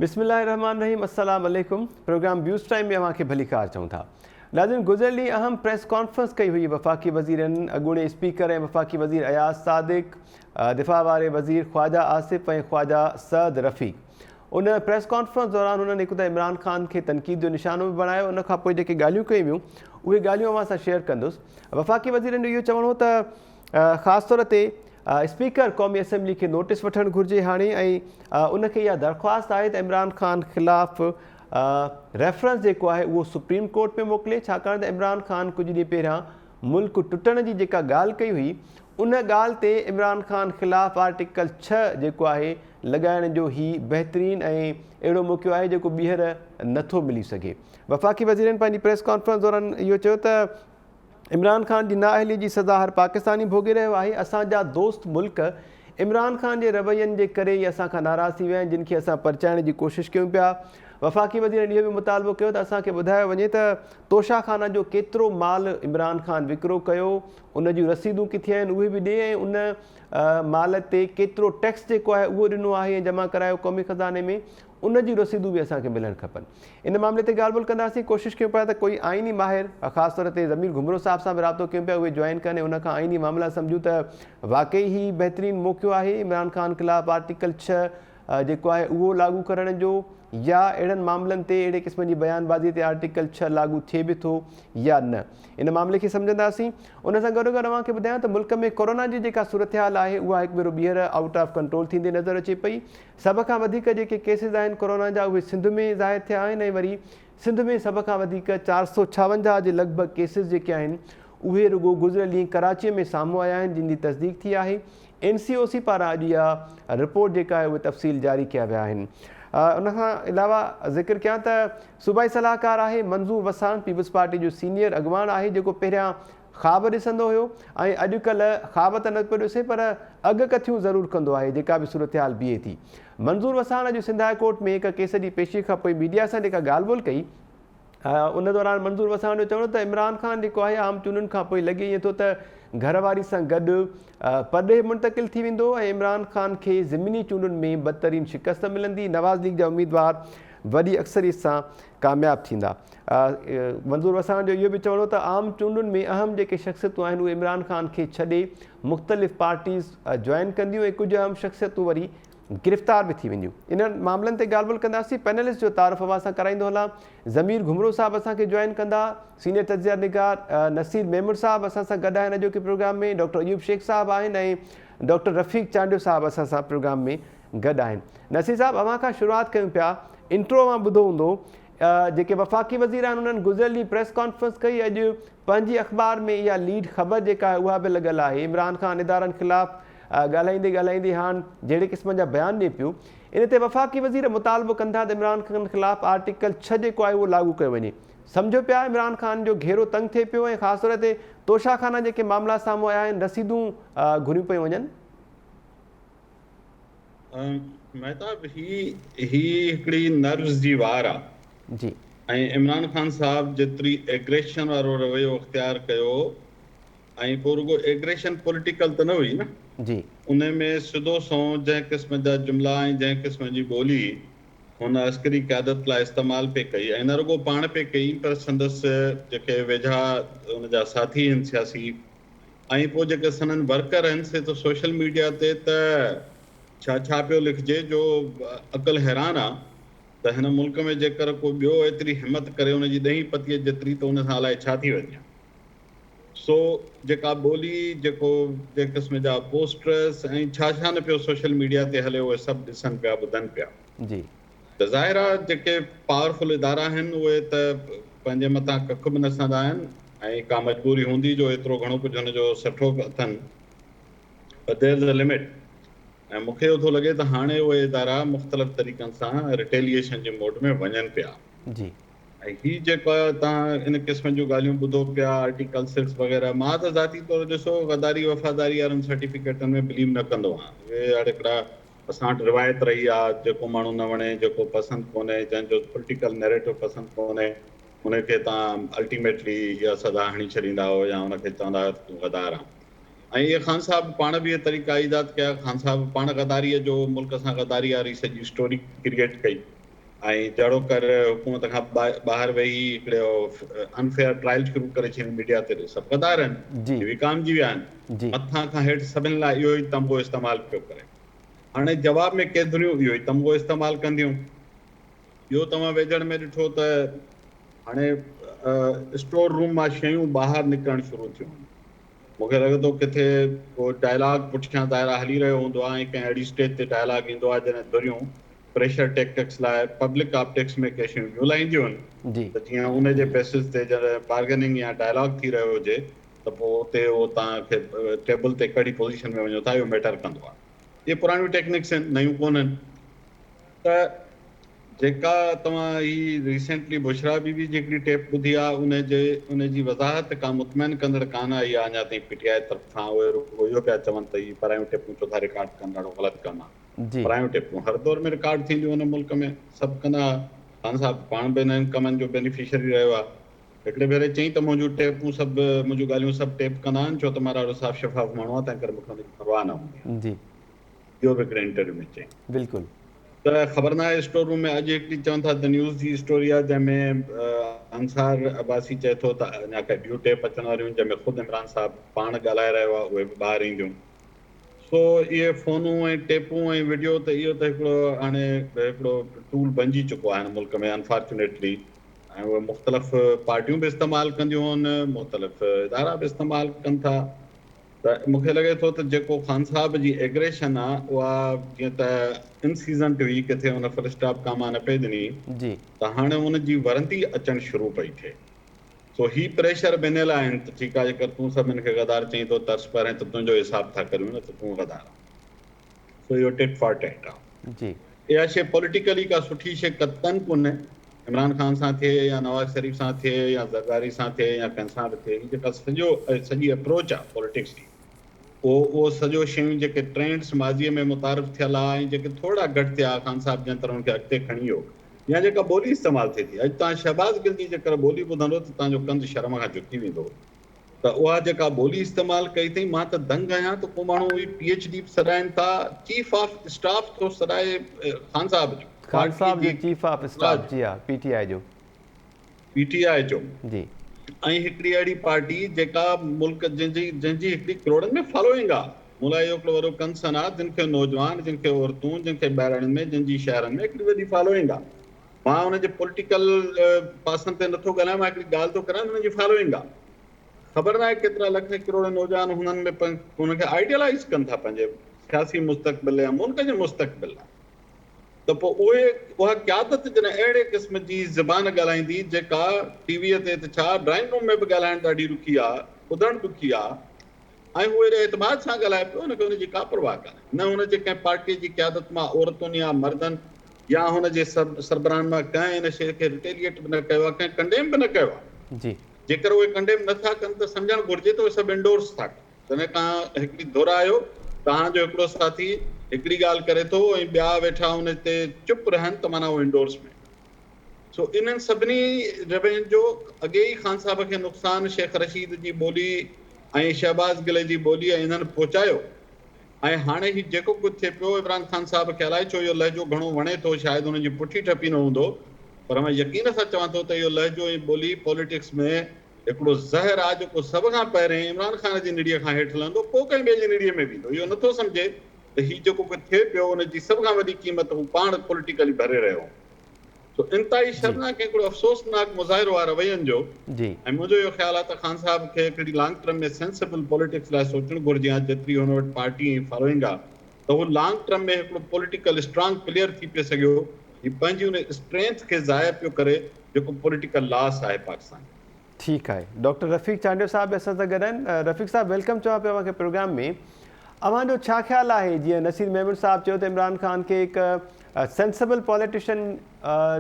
بسم الله الرحمٰن الرحيم السلام عليڪم پروگرام ويوز ٽائيم ۾ اوهان کي ڀليڪار چئون ٿا ناظرين گذريل ڏينهن اهم پريس ڪانفرنس ڪئي هئي وفاقي وزيرن اڳوڻي اسپيڪر ۽ وفاقي وزير اياز صادق دفاع واري وزير خواجه آصف ۽ خواجه سعد رفيق ان پريس ڪانفرنس دوران هنن هڪ ته عمران خان کي تنقيد جو نشانو به بڻايو ان کان پوء جيڪي ڳالهيون ڪيون ويون اهي ڳالهيون اوهان سان شيئر ڪندس وفاقي وزيرن جو اهو چوڻ هو ته خاص طور تي اسپيڪر قومي اسيمبلي کي نوٽيس وٺڻ گهرجي هاڻي ۽ ان کي اها درخواست آهي ته عمران خان خلاف ريفرنس جيڪو آهي اهو سپريم ڪورٽ ۾ موڪلي ڇاڪاڻ ته عمران خان ڪجهه ڏينهن پهريان ملڪ ٽٽڻ جي جيڪا ڳالهه ڪئي هئي ان ڳالهه تي عمران خان خلاف آرٽيڪل 6 جيڪو آهي لڳائڻ جو هي بهترين ۽ اهڙو موقعو آهي جيڪو ٻيهر نٿو ملي سگهي وفاقي وزيرن پنهنجي پريس ڪانفرنس دوران اهو چيو ته عمران خان جي نااهلي جي سزا هر پاڪستاني ڀوڳي رهيو آهي، اسان جا دوست ملڪ عمران خان جي روين جي ڪري ئي اسان کان ناراض ٿي ويا آهن جن کي اسان پرچائڻ جي ڪوشش ڪيون پيا. وفاقي وزيرن اهو به مطالبو ڪيو ته اسان کي ٻڌايو وڃي ته توشا خانه جو ڪيترو مال عمران خان وڪرو ڪيو، ان جون رسيدون ڪٿي آهن اهي به ڏي ۽ ان مال تي ڪيترو ٽيڪس جيڪو آهي اهو ڏنو آهي ۽ جمع ڪرايو قومي خزاني ۾ ان جون رسيدون به اسان کي ملڻ کپن. ان معاملي تي ڳالهه ٻولهه ڪنداسين، ڪوشش ڪيون پيا ته ڪوئي آئيني ماهر خاص طور تي ضمير گهمرو صاحب سان به رابطو ڪيون پيا اهي جوائن ڪن ۽ ان کان آئيني معاملا سمجهون ته واقعي هي بهترين موقعو آهي عمران خان خلاف آرٽيڪل 6 جيڪو آهي اهو لاڳو ڪرڻ جو يا اهڙن معاملن تي اهڙي قسم جي بيان بازي تي آرٽيڪل 6 لاڳو ٿئي به ٿو يا نه ان معاملي کي سمجهنداسين. ان سان گڏوگڏ اوهان کي ٻڌايان ته ملڪ ۾ ڪورونا جي جيڪا صورتحال آهي اها هڪ ڀيرو ٻيهر آئوٽ آف ڪنٽرول ٿيندي نظر اچي پئي. سڀ کان وڌيڪ جيڪي ڪيسز آهن ڪورونا جا اهي سنڌ ۾ ظاهر ٿيا آهن ۽ وري سنڌ ۾ سڀ کان وڌيڪ 456 جي لڳ ڀڳ ڪيسز جيڪي آهن اهي رڳو گذريل ڏينهن ڪراچي ۾ سامهون آيا آهن جن جي تصديق ٿي آهي. اين سي او سي پاران اڄ اها رپورٽ جيڪا آهي اهي تفصيل جاري ڪيا ويا آهن. ان کان علاوه ذڪر ڪيان ته صوبائي صلاحڪار آهي منظور وساڻ پيپلز پارٽي جو سينيئر اڳواڻ آهي جيڪو پهريان خواب ڏسندو هيو ۽ اڄ ڪلهه خواب ته نه پيو ڏسي پر اڳڪٿيون ضرور ڪندو آهي جيڪا به صورتحال بيهي ٿي. منظور وساڻ اڄ سنڌ هاء ڪورٽ ۾ هڪ ڪيس جي پيشي کان پوء ميڊيا سان جيڪا ڳالهه ٻولهه ڪئي ان دوران منظور وساڻ جو چوڻ هو ته عمران خان جيڪو آهي عام چونڊن کان پوء لڳي ائين ٿو ته گهر واري سان گڏ پرڏيهه منتقل ٿي ويندو ۽ عمران خان کي ضمني چونڊن ۾ بدترين شڪست ملندي نواز ليگ جا اميدوار وڏي اڪثريت سان ڪامياب ٿيندا. منظور وساڻ جو اهو به چوڻ هو ته عام چونڊن ۾ اهم جيڪي شخصيتون آهن اهي عمران خان کي ڇڏي مختلف پارٽيز جوائن ڪنديون ۽ ڪجهه اهم شخصيتون وري گرفتار به ٿي وينديون. انهن معاملن تي ڳالهه ٻولهه ڪنداسين. پينلسٽ جو تعارف اوهان سان ڪرائيندو هلان. ضمير گهمرو صاحب اسان کي جوائن ڪندا. سينيئر تجزيه نگار نصير ميمڻ صاحب اسان سان گڏ آهن اڄوڪي پروگرام ۾. ڊاڪٽر ايوب شيخ صاحب آهن ۽ ڊاڪٽر رفيق چانڊيو صاحب اسان سان پروگرام ۾ گڏ آهن. نصير صاحب اوهان کان شروعات ڪيون پيا. انٽرو اوهان ٻڌو هوندو. جيڪي وفاقي وزير آهن انهن گذريل ڏينهن پريس ڪانفرنس ڪئي اڄ پنهنجي اخبار ۾ اها ليڊ خبر جيڪا آهي اها به لڳل آهي عمران خان ادارن خلاف ڳالهائيندي ڳالهائيندي هاڻ جهڙي قسم جا بيان ڏئي پيو ان تي وفاقي وزير مطالبو ڪن ٿا ته عمران خان خلاف آرٽيڪل 6 جيڪو آهي اهو لاڳو ڪيو وڃي سمجهو پيا عمران خان جو گهيرو تنگ ٿئي پيو ۽ خاص طور تي توشا خانه جيڪي معاملا سامهون آيا آهن رسيدون گهريون پيون وڃن. مهتاب هي هي هڪڙي نروز جي وار آ. جي. ۽ عمران خان صاحب جيتري ايگريشن وارو رويو اختيار ڪيو ۽ پوء رڳو ايگريشن پوليٽيڪل ته نه هئي نه. جي. ان ۾ سڌو سنئون جنهن قسم جا جملا ۽ جنهن قسم جي ٻولي هن عسڪري قيادت لاء استعمال پئي ڪئي ۽ نه رڳو پاڻ پئي ڪئي پر سندس جيڪي ويجها ان جا ساٿي هن سياسي ۽ پوء جيڪي سندن ورڪر آهن سي ته سوشل ميڊيا تي ته ڇا ڇا پيو لکجي جو عقل حيران آ ته هن ملڪ ۾ جيڪر ڪو ٻيو ايتري همت ڪري ان جي ڏهين پتيء جيتري ته ان سان الائي ڇا ٿي وڃي ها. سو جيڪا ٻولي جيڪو جنهن قسم جا پوسٽرس ۽ ڇا ڇا نه پيو سوشل ميڊيا تي هلي اهي سڀ ڏسن پيا ٻڌن پيا. جي. ته ظاهر آ جيڪي پاورفل ادارا آهن اهي ته پنهنجي مٿان ڪک به نه سهندا آهن ۽ ڪا مجبوري هوندي جو ايترو گهڻو ڪجهه هن جو سٺو به اٿن پر دير از اي لمٽ ۽ مون کي اهو ٿو لڳي ته هاڻي اهي ادارا مختلف طريقن سان ريٽيليئيشن جي موڊ ۾ وڃن پيا. جي. ۽ هي جيڪا توهان ان قسم جون ڳالهيون ٻڌو پيا آرٽيڪل سڪس وغيره مان ته ذاتي طور ڏسو غداري وفاداري وارن سرٽيفڪيٽن ۾ بليو نه ڪندو آهيان اهي هڪڙا اسان وٽ روايت رهي آ جيڪو ماڻهو نه وڻي جيڪو پسند ڪونهي جنهن جو پوليٽيڪل نيريٽو پسند ڪونهي ان کي توهان الٽيميٽلي اها سزا هڻي ڇڏيندا آهيو يا ان کي چوندا آهيو ته تون غدار آن ۽ اهي خان صاحب پاڻ به اهي طريقا ايجاد ڪيا خان صاحب پاڻ غداري جو ملڪ سان غداري واري سڄي اسٽوري ڪريئيٽ ڪئي. ۽ جهڙوڪر حڪومت کان ٻاهر ويهي هڪڙو انفيئر ٽرائل شروع ڪري ڇڏي ميڊيا تي سڀ غدار آهن وڪامجي ويا آهن مٿان کان هيٺ سڀن لاء اهو ئي تمغو استعمال پيو ڪري. هاڻي جواب ۾ ڪي ڌريون اهو ئي تمغو استعمال ڪنديون. اهو توهان ويجهڙ ۾ ڏٺو ته هاڻي اسٽور روم مان شيون ٻاهر نڪرڻ شروع ٿيون آهن. مون کي لڳي ٿو ڪٿي ڪو ڊائلاگ پٺيان ظاهر آهي هلي رهيو هوندو آهي ۽ ڪنهن اهڙي اسٽيج تي ڊائلاگ ايندو آهي جڏهن ڌريون پريشر ٽيڪٽڪس لاء پبلڪ آپٽڪس ۾ ڪي شيون ٻيون لاهينديون آهن ته جيئن ان جي بيسز تي جڏهن بارگيننگ يا ڊائلاگ ٿي رهيو هجي ته پوء اتي اهو توهان کي ٽيبل تي ڪهڙي پوزيشن ۾ وڃو ٿا اهو ميٽر ڪندو آهي. اهي پراڻيون ٽيڪنڪس آهن نيون ڪونهن. ته جيڪا توهان هي ريسينٽلي بشريٰ بي بي جي هڪڙي ٽيپ ٻڌي آهي ان جي ان جي وضاحت ڪا مطمئن ڪندڙ ڪانه آئي آهي اڃا تائين پي ٽي آء طرفان اهي رڳو اهو پيا چون ته هي پرايون ٽيپون ڇو ٿا رڪارڊ ڪن ڏاڍو غلط ڪم آهي. پرايون ٽيپون هر دور ۾ رڪارڊ ٿينديون هن ملڪ ۾ سڀ ڪندا ها. خان صاحب پاڻ به انهن ڪمن جو بينيفشري رهيو آهي. هڪڙي ڀيري چيائين ته منهنجون ٽيپون سڀ، منهنجون ڳالهيون سڀ ٽيپ ڪندا آهن، ڇو ته مان ڏاڍو صاف شفاف ماڻهو آهيان، تنهن ڪري مون کي ان جي پرواهه نه هوندي آهي. اهو به هڪڙي انٽرويو ۾ چيائين. ته خبر ناهي اسٽور روم ۾ اڄ هڪڙي چون ٿا ته نيوز جي اسٽوري آهي جنهن ۾ انصار عباسي چئي ٿو ته اڃا ڪي ٻيون ٽيپ اچڻ واريون آهن جنهن ۾ خود عمران صاحب پاڻ ڳالهائي رهيو آهي اهي به ٻاهر اينديون. سو اهي فونون ۽ ٽيپون ۽ وڊيو ته اهو ته هڪڙو هاڻي هڪڙو ٽول بنجي چڪو آهي هن ملڪ ۾ انفارچونيٽلي ۽ اهي مختلف پارٽيون به استعمال ڪنديون آهن مختلف ادارا به استعمال ڪن ٿا ته مون کي لڳي ٿو ته جيڪو خان صاحب جي ايگريشن آهي اها جيئن ته ان سيزنٽ هئي ڪٿي ان فل اسٽاپ ڪاما نه پئي ڏني ته هاڻي ان جي ورندي اچڻ شروع پئي ٿئي. سو هي پريشر بنيل آهن ته ٺيڪ آهي جيڪر تون سڀني کي غدار چئين ٿو ترس پهرين ته تنهنجو حساب ٿا ڪريون نه ته تون غدار آهين. سو اهو ٽٽ فار ٽيٽ آهي. اها شيء پوليٽيڪلي ڪا سٺي شيء قطعاً ڪونهي. عمران خان سان ٿئي يا نواز شريف سان ٿئي يا زرداري سان ٿئي يا ڪنهن سان به ٿئي هي جيڪا سڄو سڄي اپروچ آهي پوليٽڪس جي اهو اهو سڄو شيون جيڪي ٽرينڊس ماضيء ۾ متعارف ٿيل آهي ۽ جيڪي ٿورڙا گهٽ ٿيا خان صاحب جنهن طرح ان کي اڳتي کڻي ويو يا جيڪا ٻولي استعمال ٿئي ٿي، اڄ توهان شهباز گل جي جيڪر ٻولي ٻڌندو ته توهان جو ڪنڌ شرم کان جهڪي ويندو ته اها جيڪا ٻولي استعمال ڪئي اٿئي، مان ته دنگ آهيان ته ڪو ماڻهو اهي پي ايڇ ڊي به سڏائين ٿا، چيف آف اسٽاف ٿو سڏائي خان صاحب جو، خان پارٽي صاحب جي جو چيف آف سربراهه اسٽاف جو. جي ها پي ٽي آء جو. پي ٽي آء جو. جي. ۽ هڪڙي اهڙي پارٽي جيڪا ملڪ جنهن جي جنهن جي هڪڙي ڪروڙن ۾ فالوئنگ آ مون لاء اهو هڪڙو وڏو ڪنسرن آ جن کي نوجوان جن کي عورتون جن کي ٻهراڙين ۾ جن جي شهرن ۾ هڪڙي وڏي فالوئنگ آ مان انهن جي پوليٽيڪل پاسن تي نٿو ڳالهايان مان هڪڙي ڳالهه ٿو ڪريان انهن جي فالوئنگ آ خبر ناهي ڪيترا لکين ڪروڙين نوجوان هنن ۾ انهن کي آئيڊيلائيز ڪن ٿا پنهنجي سياسي مستقبل يا ملڪ جي مستقبل لاء. ته پوء اهي اها قيادت جڏهن اهڙي قسم جي زبان ڳالهائيندي جيڪا ٽي ويء تي ته ڇا ڊرائنگ روم ۾ به ڳالهائڻ ڏاڍي ڏکي آ، ٻڌڻ ڏکي آ ۽ هو ايڏي اعتماد سان ڳالهائي پيو ان کي ان جي ڪا پرواهه ڪانهي نه هن جي ڪنهن پارٽيء جي قيادت مان عورتن يا مردن يا هن جي سربراهن مان ڪنهن ان شيء کي رٽيليئيٽ به نه ڪيو آ ڪنهن ڪنڊيم به نه ڪيو آ. جيڪر اهي ڪنڊيم نه ٿا ڪن ته سمجهڻ گهرجي ته اهي سڀ انڊورس ٿا ڪن. جڏهن توهان هڪڙي ڌر آهيو، توهان جو هڪڙو ساٿي هڪڙي ڳالهه ڪري ٿو ۽ ٻيا ويٺا ان تي چپ رهن ته معنيٰ اهو انڊورسمينٽ. سو انهن سڀني روين جو اڳي ئي خان صاحب کي نقصان شيخ رشيد جي ٻولي ۽ شهباز گل جي ٻولي ۽ انهن پهچايو ۽ هاڻي هي جيڪو ڪجهه ٿئي پيو عمران خان صاحب کي الائي ڇو اهو لهجو گهڻو وڻي ٿو شايد انهن جي پٺي ٺپي نه هوندو پر مان يقين سان چوان ٿو ته اهو لهجو ۽ ٻولي پوليٽڪس ۾ هڪڙو زهر آ جيڪو سڀ کان پهرين عمران خان جي نڙيء کان هيٺ لهندو پوء ڪنهن ٻئي جي نڙيء ۾ ويندو. اهو نٿو سمجهي ته هي جيڪو ڪجهه ٿئي پيو ان جي سڀ کان وڏي قيمت هو پاڻ پوليٽيڪلي ڀري رهيو هوندو. سو انتهائي شرمناڪ ۽ هڪڙو افسوسناڪ مظاهرو آ روين جو ۽ منهنجو اهو خيال آ ته خان صاحب کي هڪڙي لانگ ٽرم ۾ سينسيبل پوليٽڪس لاء سوچڻ گهرجي ها جيتري هن وٽ پارٽي ۽ فالوئنگ آ ته هو لانگ ٽرم ۾ هڪڙو پوليٽيڪل اسٽرانگ پليئر ٿي پئي سگهيو. هي پنهنجي ان اسٽرينٿ کي ضايع پيو ڪري جيڪو پوليٽيڪل لاس آهي پاڪستان جو. ٺيڪ آهي ڊاڪٽر رفيق چانڊيو صاحب به اسان سان گڏ آهن رفيق صاحب welcome چوان پيو اوهان کي پروگرام ۾ اوهان جو ڇا خيال آهي جيئن نصير ميمڻ صاحب چيو ته عمران خان کي هڪ سينسبل پوليٽيشن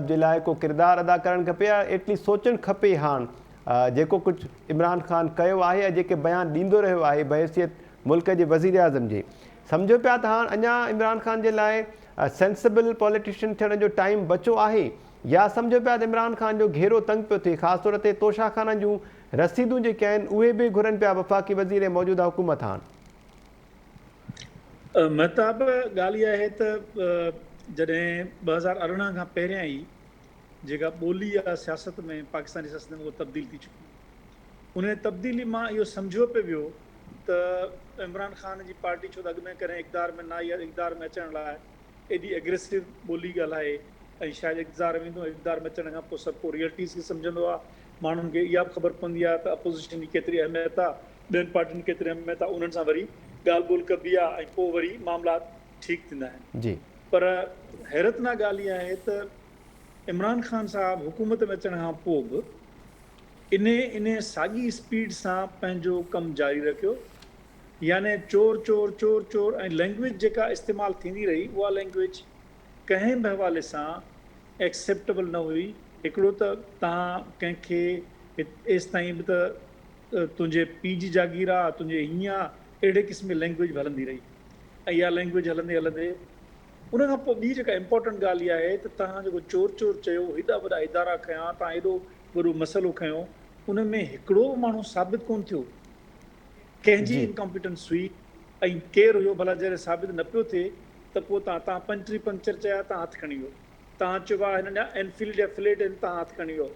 جي لاء ڪو ڪردار ادا ڪرڻ کپي يا ايٽليسٽ سوچڻ کپي هاڻ جيڪو ڪجهه عمران خان ڪيو آهي يا جيڪي بيان ڏيندو رهيو آهي بحيثيت ملڪ جي وزيراعظم جي سمجهو پيا ته هاڻ اڃا عمران خان جي لاء سينسبل پوليٽيشن ٿيڻ جو ٽائيم بچو آهي يا سمجهو پيا ته عمران خان جو گهيرو تنگ پيو ٿئي خاص طور تي توشا خانه جون رسيدون جيڪي آهن اهي به گهرن پيا وفاقي وزير ۽ موجوده حڪومت هاڻ. مهتاب ڳالهه اها آهي ته جڏهن 2018 کان پهريان ئي جيڪا ٻولي آ سياست ۾ پاڪستاني سياست ۾ اها تبديل ٿي چڪي هئي. انهيء تبديلي مان اهو سمجهيو پئي ويو ته عمران خان جي پارٽي ڇو ته اڳ ۾ ڪڏهن اقتدار ۾ نه آئي آهي اقتدار ۾ اچڻ لاء ايڏي اگريسو ٻولي ڳالهائي ۽ شايد اقتدار ۾ ايندو ۽ اقتدار ۾ اچڻ کان پوء سڀ ڪو ريئلٽيز کي سمجهندو آهي ماڻهن کي اها به خبر پوندي آهي ته اپوزيشن جي ڪيتري اهميت آهي ٻين پارٽين جي ڪيتري اهميت آهي انهن سان وري ڳالهه ٻولهه ڪبي آهي ۽ پوء وري معاملات ٺيڪ ٿيندا آهن جي. پر حيرتناڪ ڳالهه اها آهي ته عمران خان صاحب حڪومت ۾ اچڻ کان پوء به انهي انهي ساڳي اسپيڊ سان پنهنجو ڪم جاري رکيو يعني چور چور چور چور ۽ لينگويج جيڪا استعمال ٿيندي رهي اها لينگويج ڪنهن به حوالي سان ايڪسيپٽبل نه هئي هڪڙو ته توهان ڪنهن کي ايستائين به ته تنهنجي پيء جي جاگير آ تنهنجي هيئن آ اهڙي قسم جي لينگويج به هلندي رهي ۽ اها لينگويج هلندي هلندي ان کان پوء ٻي جيڪا امپورٽنٽ ڳالهه اها آهي ته توهان جيڪو چور چور چيو هيڏا وڏا ادارا کنيا توهان هيڏو وڏو مسئلو کنيو ان ۾ هڪڙو به ماڻهو ثابت ڪونه ٿيو ڪنهن جي انڪمپيٽنس هئي ۽ ڪير هيو ڀلا جڏهن ثابت نه پيو ٿئي ته پوء تان تان پنچري پنڪچر چيا تان هٿ کڻي ويو تان چيو بابا هنن جا اينفيلڊ جا فليٽ آهن تان هٿ کڻي ويو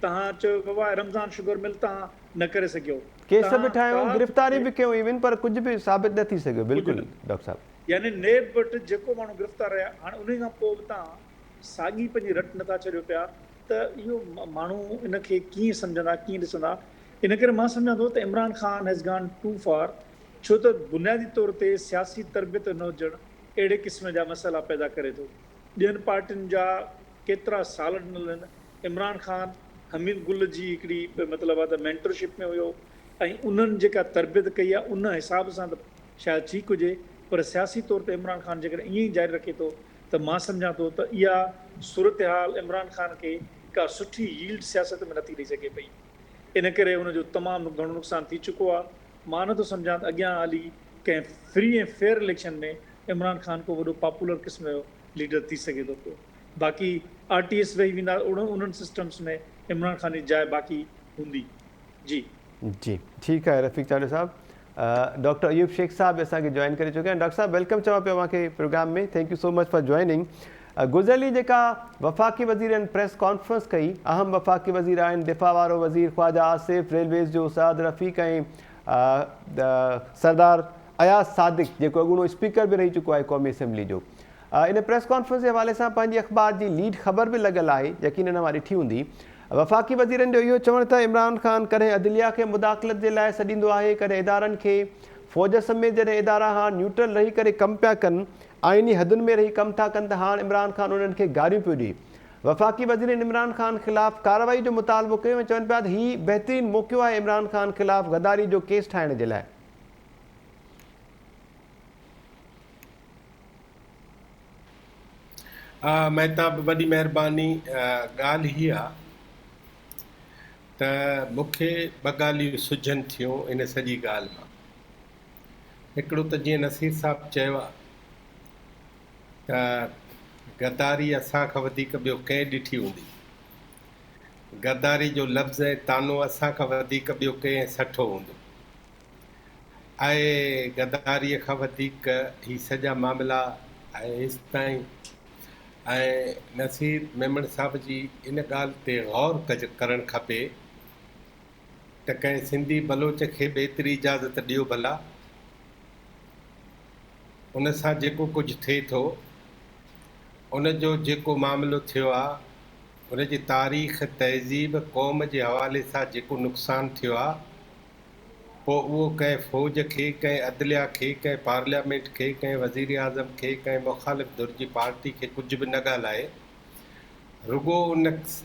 تان چيو بابا رمضان شگر مل تان نه ڪري سگهيو ڪيس به تان ٺاهيو ڪا گرفتاري به ڪيو ايون پر ڪجهه به ثابت نه ٿي سگهيو ڪجهه بلڪل نه ڊاڪٽر صاحب. يعني نيب وٽ جيڪو ماڻهو گرفتار رهيا هاڻي انهي کان پوء به تان ساڳي پنهنجي رٽ نٿا ڇڏيو پيا ته اهو ماڻهو ان کي ڪيئن سمجهندا ڪيئن ڏسندا ان ڪري مان سمجهان ٿو ته Imran Khan has gone too far ڇو ته بنيادي طور تي سياسي تربيت نه هجڻ اهڙي قسم جا مسئلا پيدا ڪري ٿو ٻين پارٽين جا ڪيترا سال ڏنل آهن عمران خان حميد گل جي هڪڙي مطلب آ ته مينٽرشپ ۾ هيو ۽ انهن جيڪا تربيت ڪئي آ ان حساب سان ته شايد ٺيڪ هجي پر سياسي طور تي عمران خان جيڪڏهن ائين ئي جاري رکي ٿو ته مان سمجهان ٿو ته اها صورتحال عمران خان کي ڪا سٺي ييلڊ سياست ۾ نٿي ڏئي سگهي پئي. ان ڪري ان جو تمام گهڻو نقصان ٿي چڪو آهي. مان نٿو سمجهان ته اڳيان هلي ڪنهن free ۽ fair election ۾ Imran Khan ڪو وڏو پاپولر قسم جو ليڊر ٿي سگهي ٿو پيو. باقي آر ٽي ايس ويهي ويندا انهن سسٽمز ۾ عمران خان جي جاء باقي هوندي. جي. جي ٺيڪ آهي رفيق چانڊيو صاحب. ڊاڪٽر ايوب شيخ صاحب به اسان کي جوائن ڪري چڪيا آهن ڊاڪٽر صاحب welcome چوان پيو اوهان کي programme ۾ thank you so much for joining گذريل ڏينهن جيڪا وفاقي وزيرن پريس ڪانفرنس ڪئي اهم وفاقي وزير آهن دفاع وارو وزير خواجه آصف ريلويز جو سعد رفيق ۽ سردار اياز صادق جيڪو اڳوڻو اسپيڪر به رهي چڪو آهي قومي اسيمبلي جو ان پريس ڪانفرنس جي حوالي سان پنهنجي اخبار جي ليڊ خبر به لڳل آهي يقينن اوهان ڏٺي هوندي وفاقي وزيرن جو اهو چوڻ ته عمران خان ڪڏهن عدليه کي مداخلت جي لاء سڏيندو آهي ڪڏهن ادارن کي، فوج سميت جڏهن ادارا هاڻ نيوٽرل رهي ڪري ڪم پيا ڪن، آئيني حدن ۾ رهي ڪم ٿا ڪن ته هاڻ عمران خان انهن کي گاريون پيو ڏئي. وفاقي وزيرن عمران خان خلاف ڪارروائي جو مطالبو ڪيو ۽ چون پيا ته هي بهترين موقعو آهي عمران خان خلاف غداري جو ڪيس ٺاهڻ جي لاء. مهتاب وڏي مهرباني ڳالهه هي آ ته مون کي ٻه ڳالهيون سجهن ٿيون ان سڄي ڳالهه مان هڪڙو ته جيئن نصير صاحب چيو آ ته غداري اسان کان وڌيڪ ٻيو ڪنهن ڏٺي هوندي غداري جو لفظ ۽ طعنو اسان کان وڌيڪ ٻيو ڪنهن سٺو هوندو. آء غداريء کان وڌيڪ هي سڄا معاملا ۽ هيستائين ۽ نصير ميمڻ صاحب جي ان ڳالهه تي غور ڪرڻ کپي ته ڪنهن سنڌي بلوچ کي به ايتري اجازت ڏيو ڀلا ان سان جيڪو ڪجهه ٿئي ٿو ان جو جيڪو معاملو ٿيو آ ان جي تاريخ تهذيب قوم جي حوالي سان جيڪو نقصان ٿيو آ پوء اهو ڪنهن فوج کي، ڪنهن عدليا کي، ڪنهن پارليامينٽ کي، ڪنهن وزيراعظم کي، ڪنهن مخالف ڌر جي پارٽي کي ڪجهه به نه ڳالهائي، رڳو ان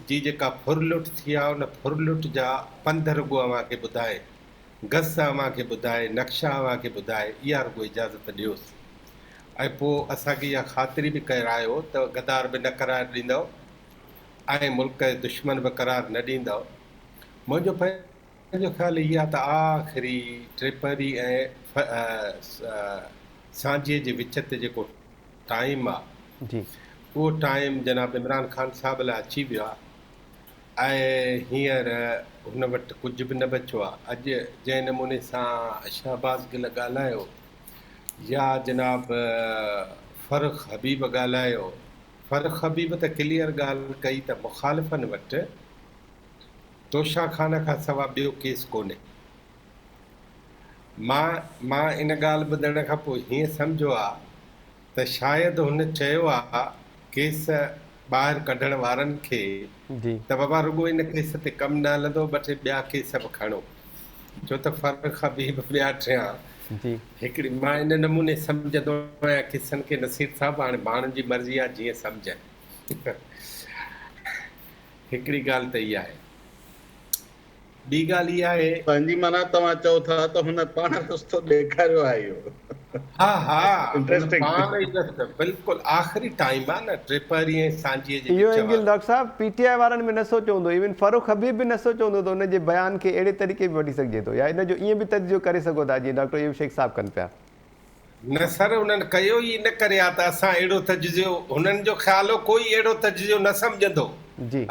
جي جيڪا ڦرلٽ ٿي آهي، ان ڦرلٽ جا پنڌ رڳو اوهان کي ٻڌائي، گس اوهان کي ٻڌائي، نقشا اوهان کي ٻڌائي، اها رڳو اجازت ڏيوس ۽ پوء اسان کي اها خاطري به ڪرايو ته غدار به نه قرار ڏيندؤ ۽ ملڪ دشمن به قرار نه ڏيندؤ. منهنجو منهنجو خيال هي آ ته آخري ٽيپهري ۽ سانجهيء جي وچ تي جيڪو ٽائيم آ اهو ٽائيم جناب عمران خان صاحب لاء اچي ويو آ ۽ هينئر هن وٽ ڪجهه به نه بچيو آ. اڄ جنهن نموني سان شهباز گل ڳالهايو يا جناب فرخ حبيب ڳالهايو. فرخ حبيب ته ڪليئر ڳالهه ڪئي ته مخالفن وٽ توشا خانه کان سوا ٻيو ڪيس ڪونهي. مان مان ان ڳالهه ٻڌڻ کان پوء هيئن سمجهيو آ ته شايد هن چيو آ ڪيس ٻاهر ڪڍڻ وارن کي ته بابا رڳو ان ڪيس تي ڪم نه هلندو ٻه ٽي ٻيا ڪيس به کڻو ڇو ته فرخ حبيب ٻيا ٽيان هڪڙي مان ان نموني سمجهندو آهيان قصن کي نصير صاحب هاڻي ماڻهن جي مرضي آهي جيئن سمجهن هڪڙي ڳالهه ته اها آهي ٻي ڳالهه اها آهي. پنهنجي معنيٰ توهان چئو ٿا ته هن پاڻ رستو ڏيکاريو آهي اهو. ها ها هن پاڻ ئي رستو بلڪل آخري ٽائيم آهي نه ٽيپهري ۽ سانجهيء جي اهو وچ اينگل وارو. ڊاڪٽر صاحب پي ٽي آء وارن به نه سوچيو هوندو ايون فرخ حبيب به نه سوچيو هوندو ته ان جي بيان کي اهڙي طريقي به وٺي سگهجي ٿو يا ان جو ائين به تجزيو ڪري سگهو ٿا جيئن ڊاڪٽر ايوب شيخ صاحب ڪن پيا. نه سر انهن ڪيو ئي ان ڪري آ ته اسان اهڙو تجزيو هنن جو خيال هو ڪوئي اهڙو تجزيو نه سمجهندو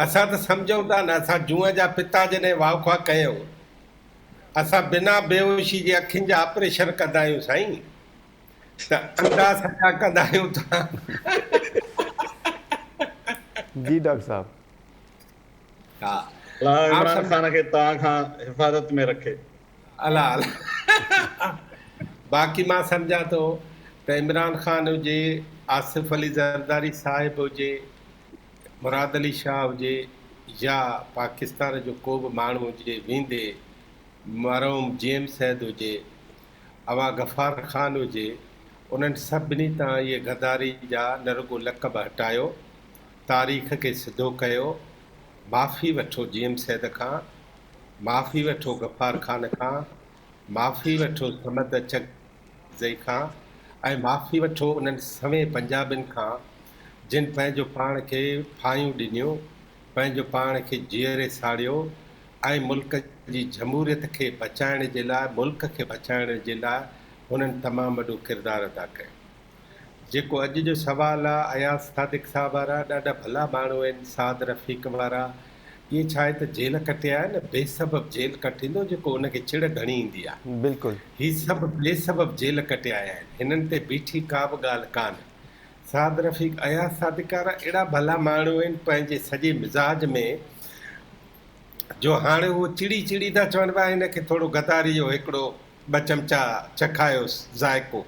اسان ته سمجهون ٿا نه اسان جونء جا پتا جڏهن واء خوا ڪيون اسان بنا بيهوشي جي اکين جا آپريشن ڪندا آهيون سائين ته انڌا سڄا ڪندا آهيون ته. جي ڊاڪٽر صاحب. ها الله عمران خان کي توهان کان حفاظت ۾ رکي. الا الا باقي مان سمجهان ٿو ته عمران خان هجي، آصف علي زرداري صاحب هجي، مراد علي شاهه هجي يا پاڪستان جو ڪو به ماڻهو هجي ويندي مرحوم جي ايم سيد هجي، اوهان غفار خان هجي انهن سڀني تان اهي غداري جا نه رڳو لقب هٽايو، تاريخ کي سڌو ڪيو، معافي وٺو جي ايم سيد کان، معافي وٺو غفار خان کان، معافي وٺو صمد اچڪزئي کان ۽ معافي وٺو انهن سوين پنجابين کان جن پنهنجو پاڻ کي ڦاهيون ڏنيون، پنهنجو پاڻ کي جيئري ساڙيو ۽ ملڪ جي جمهوريت کي بچائڻ جي لاء ملڪ کي بچائڻ جي لاء هنن تمام وڏو ڪردار ادا ڪيو. جيڪو اڄ جو سوال آ اياز صادق صاحب وارا ڏاڍا ڀلا ماڻهو آهن سعد رفيق وارا اهي ڇا آهي ته جيل ڪٽي آيا نه بي سبب جيل ڪٽيندو جيڪو ان کي چڙ گهڻي ايندي آ بلڪل. هي سڀ بي سبب جيل ڪٽي آيا آهن هنن تي بيٺي ڪا به ڳالهه ڪانه سعد رفيق اياز صادق وارا اهڙا ڀلا ماڻهو آهن پنهنجي سڄي مزاج ۾ جو هاڻي هو چڙي چڙي ٿا چون پيا هن کي ٿورو غداري جو هڪڙو ٻه چمچا چکايوس ذائقو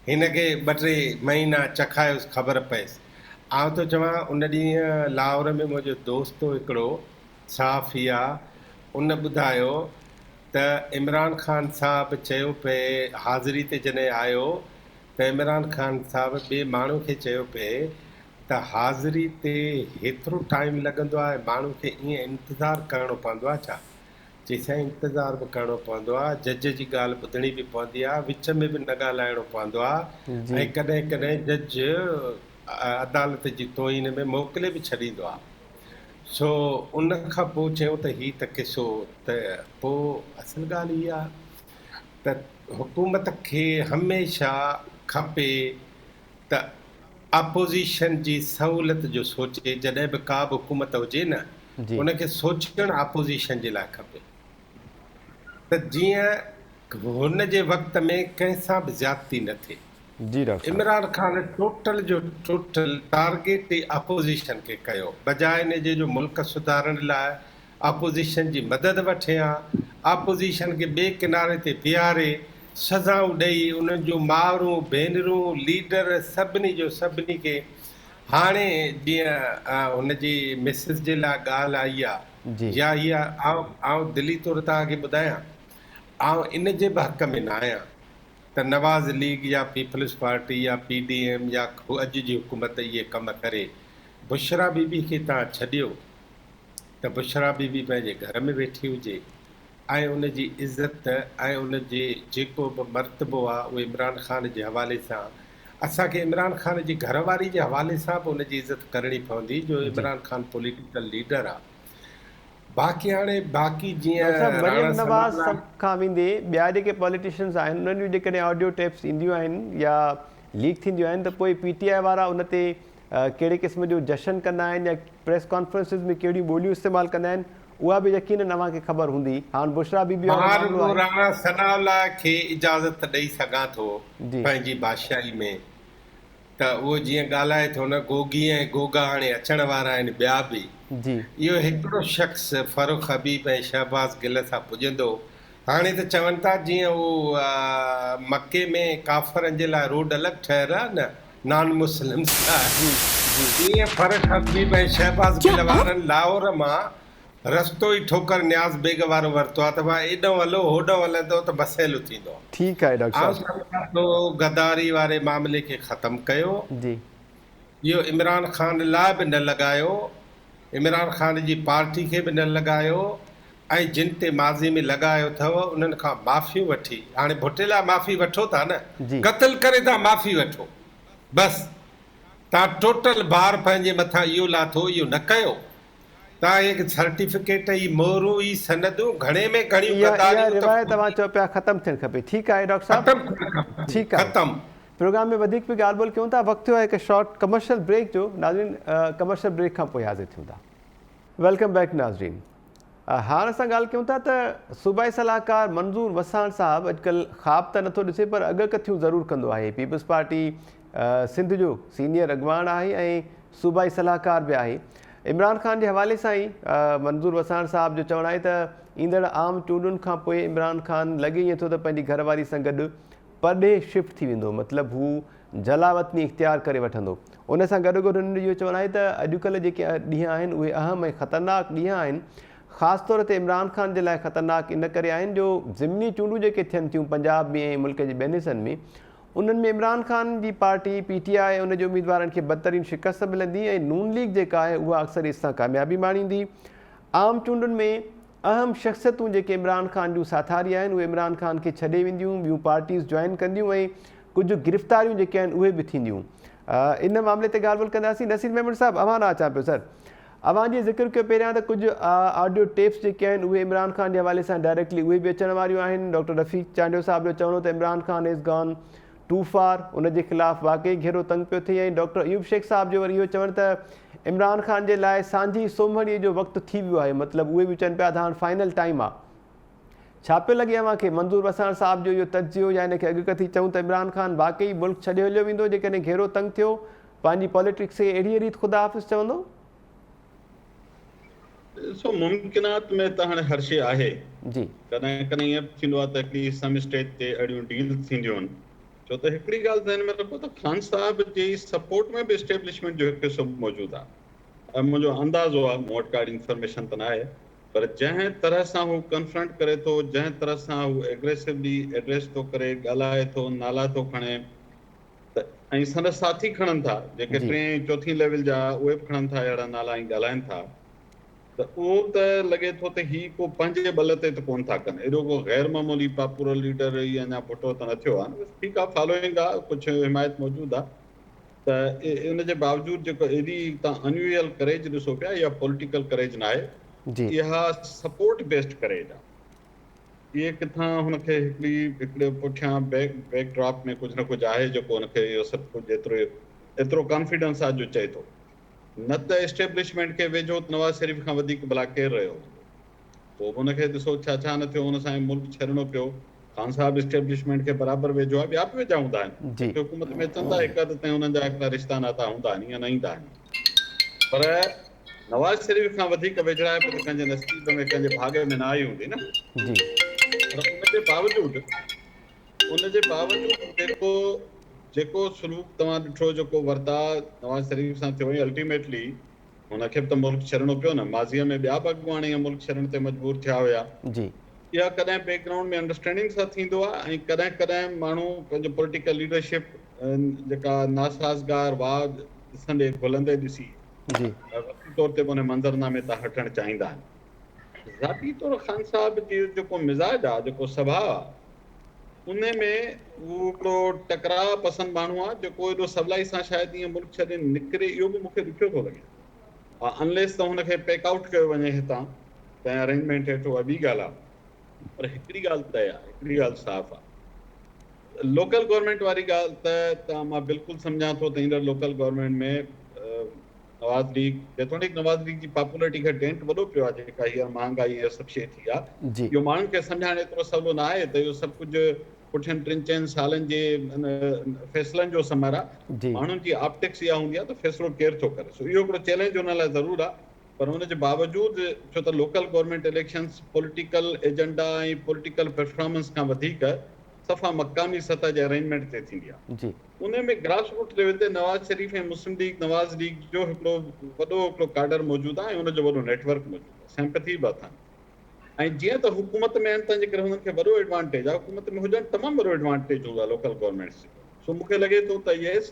هن کي ٻه ٽي مهينا چکايوس خبر پئيس. آئون ٿو چوان ان ڏينهن لاهور ۾ منهنجو دوست هو هڪڙو صحافي آ ان ٻڌايو ته عمران خان صاحب چيو پئي حاضري تي جڏهن آيو ته عمران خان صاحب ٻئي ماڻهو کي چيو پئي ته حاضري تي هيترو ٽائيم لڳندو آ ۽ ماڻهو کي ائين انتظار ڪرڻو پوندو آ ڇا؟ چي سائين انتظار به ڪرڻو پوندو آ، جج جي ڳالهه ٻڌڻي به پوندي آ، وچ ۾ به نه ڳالهائڻو پوندو آ ۽ ڪڏهن ڪڏهن جج عدالت جي توهين ۾ موڪلي به ڇڏيندو آ. سو ان کان پوء چيو ته هي ته قصو ته پوء اصل ڳالهه هي آ ته حڪومت کي هميشه کپي ته اپوزيشن جي سهولت جو سوچي، جڏهن به ڪا به حڪومت هجي نه ان کي سوچڻ اپوزيشن جي لاء کپي ته جيئن هن جي وقت ۾ ڪنهن سان به زيادتي نه ٿئي. عمران خان ٽوٽل جو ٽوٽل ٽارگيٽ ئي اپوزيشن کي ڪيو بجاء ان جي جو ملڪ سڌارڻ لاء اپوزيشن جي مدد وٺي ها، اپوزيشن کي ٻئي ڪناري تي بيهاري سزائون ڏئي انهن جون مائرون، ڀينرون، ليڊر سڀني جو سڀني کي هاڻي جيئن هن جي مسز جي لاء ڳالهه آئي آ يا هي آئون دلي طور توهان کي ٻڌايان آئون ان جي به حق ۾ نه آهيان ته نواز ليگ يا پيپلز پارٽي يا پي ڊي ايم يا اڄ جي حڪومت اهي ڪم ڪري بشريٰ بي بي کي توهان ڇڏيو ته بشريٰ بي بي پنهنجي گهر ۾ ويٺي هجي ۽ ان جي عزت ۽ ان جي جيڪو به مرتبو آ اهو عمران خان جي حوالي سان اسان کي عمران خان جي گهر واري جي حوالي سان به ان جي عزت ڪرڻي پوندي جو عمران خان پوليٽيڪل ليڊر آ باقي هاڻي باقي جيئن ڊاڪٽر صاحب مريم راڻا ثناء نواز الله سڀ کان ويندي ٻيا جيڪي پوليٽيشنز آهن انهن جون جيڪڏهن آڊيو ٽيپس اينديون آهن يا ليڪ ٿينديون آهن ته پوء پي ٽي آء وارا ان تي ڪهڙي قسم جو جشن ڪندا آهن يا پريس ڪانفرنسز ۾ ڪهڙيون ٻوليون استعمال ڪندا آهن اها به يقينن اوهان کي خبر هوندي. هاڻ بشريٰ بي بي وارو مان معاملو رڳو آهي. راڻا ثناء الله کي اجازت ڏئي سگهان ٿو پنهنجي بادشاهي ۾ ته اهو جيئن ڳالهائي ٿو نه گوگي ۽ گوگا هاڻي اچڻ وارا آهن ٻيا به. جي. اهو هڪڙو شخص فرخ حبيب ۽ شهباز گل سان پڄندو. هاڻي ته چون ٿا جيئن اهو مڪي ۾ ڪافرن جي لاء روڊ الڳ ٺهيل آهي نه نان مسلمز لاء جي جي. تيئن فرخ حبيب ۽ شهباز کيا گل آپ وارن لاهور مان رستو ئي ٺوڪر نياز بيگ وارو ورتو آهي ته ڀاء ايڏانهن هلو هوڏانهن هلندو ته مسئلو ٿيندو. ٺيڪ آهي ڊاڪٽر آئون صاحب. سمجهان ٿو غداري واري معاملي کي ختم ڪيو. جي. اهو عمران خان لاء به نه لڳايو، عمران خان جي پارٽي کي به نه لڳايو ۽ جن تي ماضي ۾ لڳايو اٿئو انهن کان معافيون وٺي هاڻي ڀٽي لاء معافي وٺو ٿا نه جي. قتل ڪري ٿا معافي وٺو بس تان ٽوٽل بار پنهنجي مٿان اهو لاٿو اهو نه ڪيو. تان هي سرٽيفڪيٽ هي مهرون هي سندون گهڻي ۾ گهڻيون اها اها غداريون ته روايت اوهان فوجي چئو پيا ختم ٿيڻ کپي ٺيڪ آهي ڊاڪٽر صاحب ختم ٿيڻ کپن ٺيڪ آهي ختم. پروگرام ۾ وڌيڪ به ڳالهه ٻولهه ڪيون ٿا وقت ٿيو آهي هڪ شارٽ ڪمرشل بريڪ جو ناظرين ڪمرشل بريڪ کان پوء حاضر ٿيون ٿا. Welcome back ناظرين هاڻ اسان ڳالهه ڪيون ٿا ته صوبائي صلاحڪار منظور وساڻ صاحب اڄڪلهه خواب ته نٿو ڏسي پر اڳڪٿيون ضرور ڪندو آهي پيپلز پارٽي سنڌ جو سينيئر اڳواڻ آهي ۽ صوبائي صلاحڪار به آهي. عمران خان جي حوالي سان ئي منظور وساڻ صاحب جو چوڻ آهي ته ايندڙ عام چونڊن کان پوء عمران خان لڳي ائين ٿو ته پنهنجي گهر واري سان گڏ پرڏيهه شفٽ ٿي ويندو مطلب هو جلاوطني اختيار ڪري وٺندو. ان سان گڏوگڏ هنن جو اهو چوڻ آهي ته اڄڪلهه جيڪي ڏينهن آهن اهي اهم ۽ خطرناڪ ڏينهن آهن خاص طور تي عمران خان جي لاء خطرناڪ ان ڪري آهن جو ضمني چونڊون جيڪي ٿين ٿيون پنجاب ۾ ۽ ملڪ جي ٻين حصن ۾ انهن ۾ عمران خان جي پارٽي پي ٽي آء ان جي اميدوارن کي بدترين شڪست ملندي ۽ نون ليگ جيڪا آهي اها اڪثريت سان ڪاميابي ماڻيندي. عام چونڊن ۾ اهم شخصيتون جيڪي عمران خان جون ساٿاري آهن اهي عمران خان کي ڇڏي وينديون، ٻيون پارٽيز جوائن ڪنديون ۽ ڪجهه گرفتاريون جيڪي آهن اهي به ٿينديون. ان معاملي تي ڳالهه ٻولهه ڪنداسين. نصير ميمڻ صاحب اوهان ڏانهن اچان پيو سر. اوهان جي ذڪر ڪيو پهريان ته ڪجهه آڊيو ٽيپس جيڪي آهن اهي عمران خان جي حوالي سان ڊائريڪٽلي اهي به اچڻ واريون آهن ڊاڪٽر رفيق چانڊيو صاحب جو چوڻ هو ته Imran Khan has gone too far ان جي خلاف واقعي گهيرو تنگ پيو ٿئي ۽ ڊاڪٽر ايوب شيخ صاحب جو وري اهو چوڻ ته عمران خان جي لاء سانجهي سومهڻي جو وقت ٿي ويو آهي مطلب اهي به چون پيا ته هاڻ فائنل ٽائيم آهي ڇا پيو لڳي اوهان کي منظور وساڻ صاحب جو اهو تجزيو يا ان کي اڳڪٿي چئون ته عمران خان واقعي ملڪ ڇڏي هليو ويندو جيڪڏهن گهيرو تنگ ٿيو پنهنجي پاليٽڪس کي اهڙيء ريت خدا حافظ چوندو؟ ڏسو ممڪنات ۾ ته هاڻي هر شيء آهي. جي. ڪڏهن ڪڏهن ائين به ٿيندو آهي ته هڪڙي سم اسٽيج تي اهڙيون ڊيلز ٿينديون آهن. ڇو ته هڪڙي ڳالهه ذهن ۾ رکو ته خان صاحب جي سپورٽ ۾ به اسٽيبلشمينٽ جو هڪ حصو موجود آهي ۽ منهنجو اندازو آهي مون وٽ ڪا اهڙي انفارميشن ته ناهي پر جنهن طرح سان هو ڪنفرنٽ ڪري ٿو، جنهن طرح سان هو ايگريسولي ايڊريس ٿو ڪري، ڳالهائي ٿو، نالا ٿو کڻي ته ۽ سندس ساٿي کڻن ٿا، جيڪي ٽئين ۽ چوٿين ليول جا اهي به کڻن ٿا اهڙا نالا ۽ ڳالهائن ٿا ته اهو ته لڳي ٿو ته هي ڪو پنهنجي ٻل تي ته ڪونه ٿا ڪن، ايڏو ڪو غير معمولي پاپولر ليڊر هي اڃا ڀٽو ته نه ٿيو آهي نه، بس ٺيڪ آهي فالوئنگ آهي، ڪجهه حمايت موجود آهي. ته ان جي باوجود جيڪو ايڏي تان انيوئل ڪريج ڏسو پيا اها پوليٽيڪل ڪريج ناهي اها سپورٽ بيسڊ ڪريج آ اهي ڪٿان هن کي هڪڙي هڪڙي پٺيان بيڪ بيڪ ڊراپ ۾ ڪجهه نه ڪجهه آهي جيڪو هن کي اهو سڀ ڪجهه ايترو ايترو ڪانفيڊنس آ جو چئي ٿو نه ته اسٽيبلشمينٽ کي ويجهو نواز شريف کان وڌيڪ ڀلا ڪير رهيو هوندو پوء به ان کي ڏسو ڇا ڇا نه ٿيو، ان سان ئي ملڪ ڇڏڻو پيو. خان صاحب اسٽيبلشمينٽ کي برابر ويجهو آهي، ٻيا به ويجها هوندا آهن، جيڪي حڪومت ۾ اچن ٿا هڪ حد تائين انهن جا هڪڙا رشتا ناتا هوندا آهن، ائين نه ايندا آهن. پر نواز شريف کان وڌيڪ ويجهڙائپ ته ڪنهن جي نصيب ۾ ڪنهن جي ڀاڳ ۾ نه آئي هوندي نه. پر ان جي باوجود ان جي باوجود جيڪو جيڪو سلوڪ توهان ڏٺو، جيڪو ورتاء نواز شريف سان ٿيو ۽ الٽيميٽلي هن کي به ته ملڪ ڇڏڻو پيو نه، ماضيء ۾ ٻيا به اڳواڻ ائين ملڪ ڇڏڻ تي مجبور ٿيا هيا. اها ڪڏهن بيڪ گرائونڊ ۾ انڊرسٽينڊنگ سان ٿيندو آهي ۽ ڪڏهن ڪڏهن ماڻهو پنهنجو پوليٽيڪل ليڊرشپ جيڪا ناسازگار واء ڏسندي گهلندي ڏسي وقتي طور تي به ان منظرنامي تان هٽڻ چاهيندا آهن. ذاتي طور خان صاحب جي جيڪو مزاج آهي، جيڪو سڀاء آهي، ان ۾ هو هڪڙو ٽڪراء پسند ماڻهو آهي جيڪو ايڏو سولائي سان شايد ائين ملڪ ڇڏي نڪري اهو به مون کي ڏکيو ٿو لڳي. انليس ته هن کي پيڪ آئوٽ ڪيو وڃي هتان ڪنهن ارينجمينٽ هيٺ اها ٻي ڳالهه آهي. پر هڪڙي ڳالهه طئي آهي، هڪڙي ڳالهه صاف آهي. لوڪل گورنمينٽ واري ڳالهه ته مان بلڪل سمجهان ٿو ته ايندڙ لوڪل گورنمينٽ ۾ نواز ليگ جيتوڻيڪ نواز ليگ جي پاپولرٽي کي ڊينٽ وڏو پيو آهي جيڪا هينئر مهانگائي ۽ سڀ شيء ٿي آهي اهو ماڻهن کي سمجهائڻ ايترو سولو نه آهي ته اهو سڀ ڪجهه پٺين ٽن چئن سالن جي ان فيصلن جو ثمر آ. ماڻهن جي آپٽڪس اها هوندي آ ته فيصلو ڪير ٿو ڪري. سو اهو هڪڙو چئلينج انهن لاء ضرور آ پر ان جي باوجود ڇو ته local government elections political agenda ۽ political performance کان وڌيڪ صفا مقامي سطح جي ارينجمينٽ تي ٿيندي آ. ان ۾ گراس روٽ ليول تي نواز شريف ۽ مسلم ليگ نواز ليگ جو هڪڙو وڏو هڪڙو ڪاڊر موجود آ ۽ ان جو وڏو نيٽ ورڪ موجود آ. سيمپٿي به اٿن. ۽ جيئن ته حڪومت ۾ آهن تنهن جي ڪري هنن کي وڏو ايڊوانٽيج آهي حڪومت ۾ هجڻ تمام وڏو ايڊوانٽيج هوندو آهي لوڪل گورنمينٽس جو سو مون کي لڳي ٿو ته يس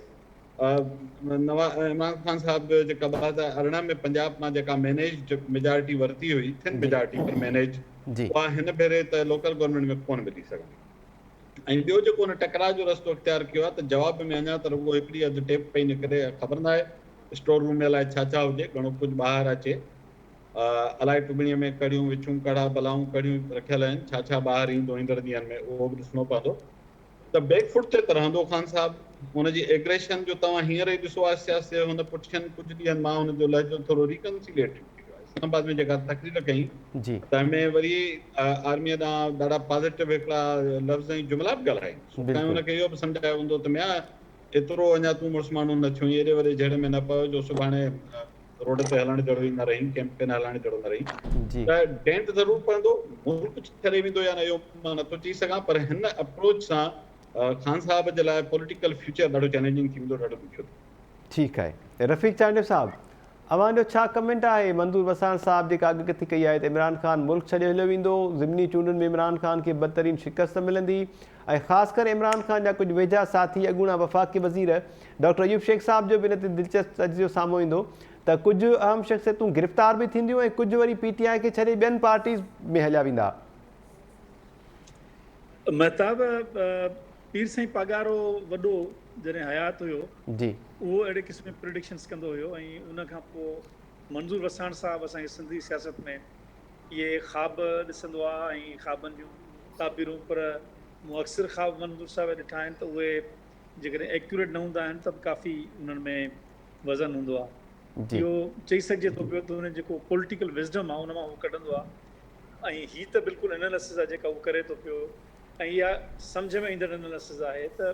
عمران خان صاحب جيڪا 2018 ۾ پنجاب مان جيڪا مينيجڊ ميجارٽي ورتي هئي ٿن ميجارٽي پر مينيج اها هن ڀيري ته لوڪل گورنمينٽ ۾ ڪونه ملي سگهندي ۽ ٻيو جيڪو هن ٽڪراء جو رستو اختيار ڪيو آهي ته جواب ۾ اڃا ته رڳو هڪڙي اڌ ٽيپ پئي نڪري خبر ناهي اسٽور روم ۾ الائي ڇا ڇا هجي گهڻو ڪجهه ٻاهر اچي الائي ٽٻڻيء ۾ ڪڙيون، وڇون، ڪڙها، بلائون ڪڙيون رکيل آهن، ڇا ڇا ٻاهر ايندو ايندڙ ڏينهن ۾ اهو به ڏسڻو پوندو ته بيڪ فوٽ تي ته رهندو خان صاحب، هن جي ايگريشن جو توهان هينئر ئي ڏسو آهستي آهستي هن پٺين ڪجهه ڏينهن مان هن جو لهجو ٿورو ريڪنسيليٽيڊ ٿي ويو آهي، اسلام آباد ۾ جيڪا تقرير ڪئي تنهن ۾ وري آرميء ڏانهن ڏاڍا پازيٽو هڪڙا لفظ ۽ جملا به ڳالهايائين، سو ڪنهن هن کي اهو به سمجهايو هوندو ته ميان ايترو اڃا تون مڙس ماڻهو نه ٿيو آهين، ايڏي وڏي جهيڙي ۾ نه پئو جو سڀاڻي روڊ تي هلڻ جهڙو ئي نه رهين، ڪيمپين هلائڻ جهڙو نه رهين ته ڊينٽ ضرور پوندو، ملڪ ڇڏي ويندو يا نه اهو مان نٿو چئي سگهان پر هن اپروچ سان خان صاحب جي لاء پوليٽيڪل فيوچر ڏاڍو چئلينجنگ ٿي ويندو، ڏاڍو ڏکيو ٿي ويندو. ٺيڪ آهي رفيق چانڊيو صاحب اوهان جو ڇا ڪمينٽ آهي منظور وساڻ صاحب جيڪا اڳڪٿي ڪئي آهي ته عمران خان ملڪ ڇڏي هليو ويندو ضمني چونڊن ۾ عمران خان کي بدترين شڪست ملندي ۽ خاص ڪري عمران خان جا ڪجهه ويجها ساٿي اڳوڻا وفاقي وزير ڊاڪٽر ايوب شيخ صاحب جو به ان تي دلچسپ تجزيو سامهون ايندو ته ڪجهه اهم شخصيتون گرفتار به ٿينديون ۽ ڪجهه وري پي ٽي آء کي ڇڏي ٻين پارٽيز ۾ هليا ويندا. مهتاب، پير سائين پاڳارو وڏو جڏهن حيات هيو اهو اهڙي قسم جون پريڊڪشنز ڪندو هيو ۽ ان کان پوء منظور وساڻ صاحب اسان جي سنڌي سياست ۾ اهي خواب ڏسندو آ ۽ خوابن جون تعبيرون پر مون اڪثر خواب منظور صاحب جا ڏٺا آهن ته اهي جيڪڏهن ايڪيوريٽ نه هوندا آهن ته به ڪافي انهن ۾ وزن هوندو آ اهو چئي سگهجي ٿو پيو ته ان جيڪو پوليٽيڪل وزڊم آ ان مان هو ڪڍندو آ ۽ هي ته بلڪل انالسز آ جيڪا هو ڪري ٿو پيو ۽ اها سمجهه ۾ ايندڙ انالسز آهي ته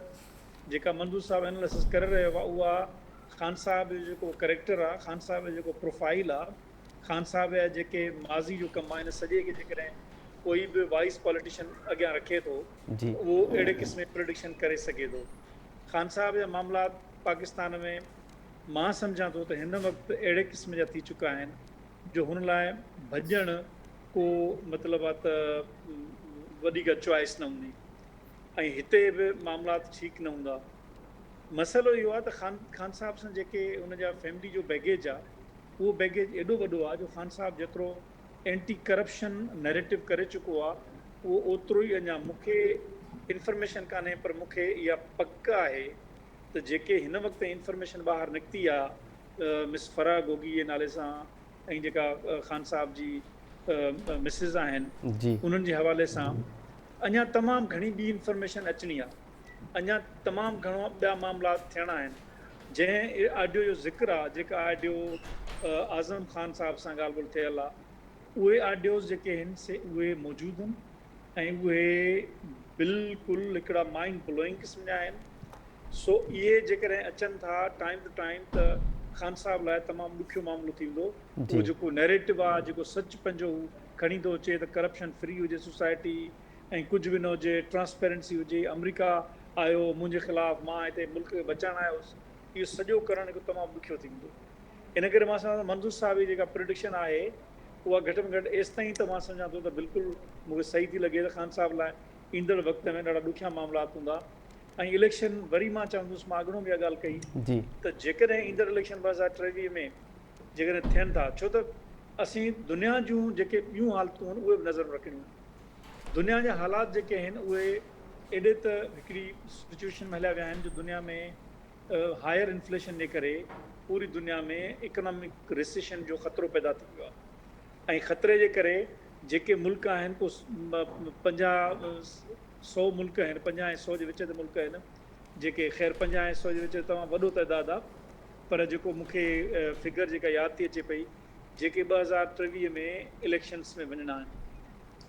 جيڪا منظور صاحب انالسز ڪري رهيو آ اها خان صاحب جو جيڪو ڪريڪٽر آ خان صاحب جو جيڪو پروفائيل آ خان صاحب جا جيڪي ماضي جو ڪم آهي ان سڄي کي جيڪڏهن ڪوئي به وائيس پاليٽيشن اڳيان رکي ٿو ته اهو اهڙي قسم جي پريڊڪشن ڪري سگهي ٿو. خان صاحب جا معاملات پاڪستان ۾ مان سمجهان ٿو ته هن وقت اهڙي قسم جا ٿي چڪا آهن جو هن لاء ڀڄڻ ڪو مطلب آ ته وڏي ڪا چوائس نه هوندي ۽ هتي به معاملات ٺيڪ نه هوندا. مسئلو اهو آ ته خان خان صاحب سان جيڪي ان جا فيملي جو بيگيج آ اهو بيگيج ايڏو وڏو آهي جو خان صاحب جيترو اينٽي ڪرپشن نيريٽو ڪري چڪو آهي اهو اوترو ئي اڃا مون کي انفرميشن ڪانهي پر مون کي اها پڪ آهي ته جيڪي هن وقت تائين انفرميشن ٻاهر نڪتي آهي مس فرح گوگي جي نالي سان ۽ جيڪا خان صاحب جي مسز آهن انهن جي حوالي سان اڃا تمام گهڻي ٻي انفرميشن اچڻي آهي اڃا تمام گهڻو ٻيا معاملات ٿيڻا آهن جنهن آڊيو جو ذڪر آ جيڪا آڊيو اعظم خان صاحب سان ڳالهه ٻولهه ٿيل آ اهي آڊيوز جيڪي هن سي اهي موجود هن ۽ اهي بلڪل هڪڙا مائنڊ بلوئنگ قسم جا آهن سو اهي جيڪڏهن اچن ٿا ٽائيم ٽو ٽائيم ته خان صاحب لاء تمام ڏکيو معاملو ٿي ويندو اهو جيڪو نيريٽو آ جيڪو سچ پنهنجو هو کڻي ٿو اچي ته ڪرپشن فري هجي سوسائٽي ۽ ڪجهه به نه هجي، ٽرانسپيرنسي هجي، آمريڪا آيو منهنجي خلاف، مان هتي ملڪ کي بچائڻ آيو هوس، اهو سڄو ڪرڻ هڪ تمام ڏکيو ٿي ويندو. ان ڪري مان سمجهان ٿو منظور صاحب جي جيڪا پريڊڪشن آهي اها گهٽ ۾ گهٽ ايستائين ته مان سمجهان ٿو ته بلڪل مون کي صحيح ٿي لڳي ته خان صاحب لاء ايندڙ وقت ۾ ڏاڍا ڏکيا معاملات هوندا ۽ اليڪشن وري مان چوندس مان اڳڻو به اها ڳالهه ڪئي ته جيڪڏهن ايندڙ اليڪشن 2023 ۾ جيڪڏهن ٿين ٿا ڇو ته اسين دنيا جون جيڪي ٻيون حالتون آهن اهي به نظر ۾ رکڻيون آهن. دنيا جا حالات جيڪي آهن اهي ايڏي ته هڪڙي سچوئيشن ۾ هليا ويا آهن جو دنيا ۾ هائر انفليشن جي ڪري پوري دنيا ۾ اڪنامڪ ريسيشن جو خطرو پيدا ٿي ويو آهي ۽ خطري جي ڪري جيڪي ملڪ آهن ڪو 50 سو ملڪ آهن 50 ۽ سو جي وچ تي ملڪ آهن جيڪي خير 50 ۽ سو جي وچ تي تمام وڏو تعداد آهي پر جيڪو مون کي فگر جيڪا ياد ٿي اچي پئي جيڪي 2023 ۾ اليڪشنس ۾ وڃڻا آهن